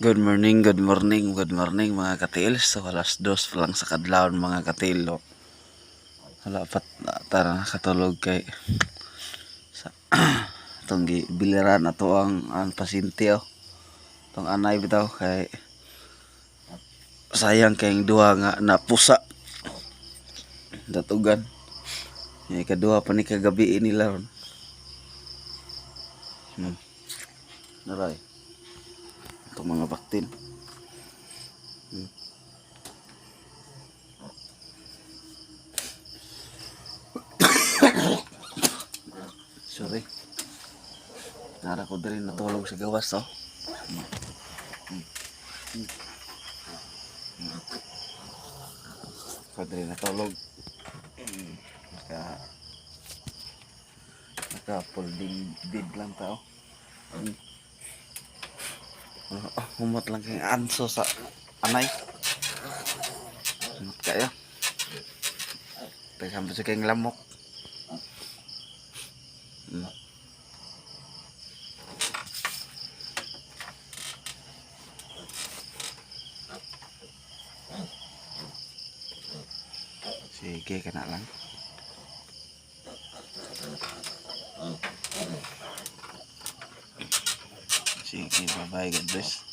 Good morning, good morning, good morning, mga katiil. So 2:00 pa lang sa kadlawon, mga katiil, oh. Wala pa tara nakatulog kay sa atong gibiliran ato ang pasyente, oh. Tong anay bitaw kay sayang kay duha nga napusa datugan. Yung ikaduha pa ni kagabi nila ron. Naray. Itong mga baktin. Sorry. Nara ko diri natulog sa gawas, oh. Ko diri natulog. Naka folding bed lang tao. Oh, humot lang kay anso sa anay. Humot kayo. Daghan pa sa kayong lamok. Sige, kana lang. Sige, bye-bye. God bless.